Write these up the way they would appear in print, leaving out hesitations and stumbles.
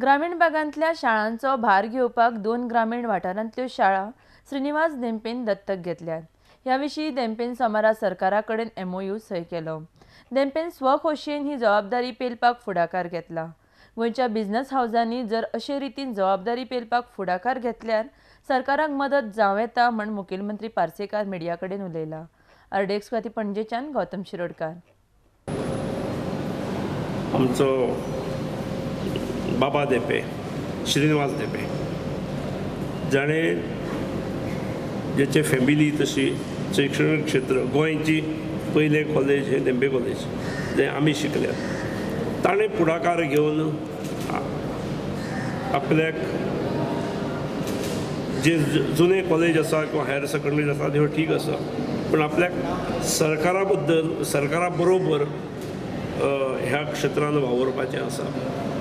ग्रामीण भागांतल्या शाळांचो भार घेवपाक 2 ग्रामीण वाठारांतल्यो शाळा श्रीनिवास धेंपेन दत्तक घेतल्यात. ह्या विशीं धेंपेन सोमारा सरकारा कडेन एमओयू सय केलो. धेंपेन स्वखोशयेन ही जबाबदारी पेलपाक फुडाकार घेतला. गोंयच्या बिझनस हावजांनी जर अशे रितीन जबाबदारी पेलपाक फुडाकार घेतल्यार सरकाराक मदत जावं येता म्हण मुखेलमंत्री पार्सेकार मिडिया कडेन उलयला. आरडीएक्स खातीर पणजेच्यान गौतम शिरोडकार. आमचो बाबा धेंपे, श्रीनिवास धेंपे, जाणें ज्याचे फॅमिली तशी शैक्षणिक क्षेत्र गोंयची पयलें कॉलेज हें धेंपे कॉलेज जें आमी शिकल्यात, ताणें फुडाकार घेवन आपल्याक जे जुने कॉलेज आसा किंवा हायर सेकंडरी आसा त्यो ठीक आसा, पूण आपल्याक सरकारा बद्दल सरकारा बरोबर ह्या क्षेत्रान वावुरपाचें आसा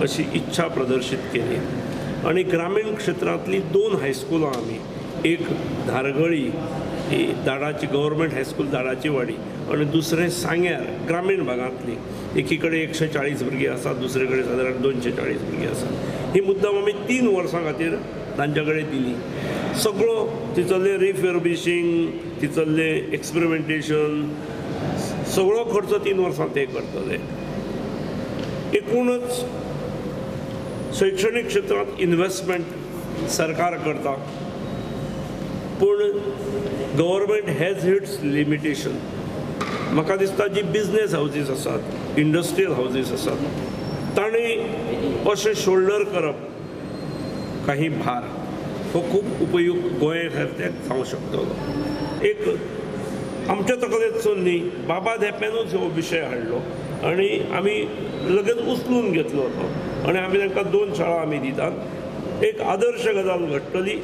अशी इच्छा प्रदर्शीत केली. आनी ग्रामीण क्षेत्रांतली 2 हायस्कुलां आमी, एक धारगळी ही दाडाची गव्हर्मेंट हायस्कूल दाडाची वाडी आनी दुसरें सांग्यार ग्रामीण भागांतली, एकी कडेन 140 भुरगीं आसात, दुसरे कडेन सादारण 240 भुरगीं आसात. ही मुद्दाम आमी 3 वर्सां खातीर तांच्या कडेन दिली. सगळो तितले रिफर्बिशींग, तितले एक्सपेरिमेंटेशन, सगळो खर्च 3 वर्सां ते करतले. एकूणच शैक्षणिक क्षेत्रांत इन्व्हेस्टमेंट सरकार करता, पूण गव्हर्मेंट हॅज it's limitation. म्हाका दिसता जी बिजनेस हावजीस आसात, इंडस्ट्रियल हावजीस आसात, तांणी अशें शोल्डर करप काही भार हो खूब उपयुक्त गोंय खातीर जावंक शकतलो. एक आमच्या तकलेंतसून न्ही, बाबा धेंप्यानूच हो विशय हाडलो आनी आमी लगेच उचलून घेतलो तो आनी आमी तांकां 2 शाळा आमी दितात. एक आदर्श गजाल घडटली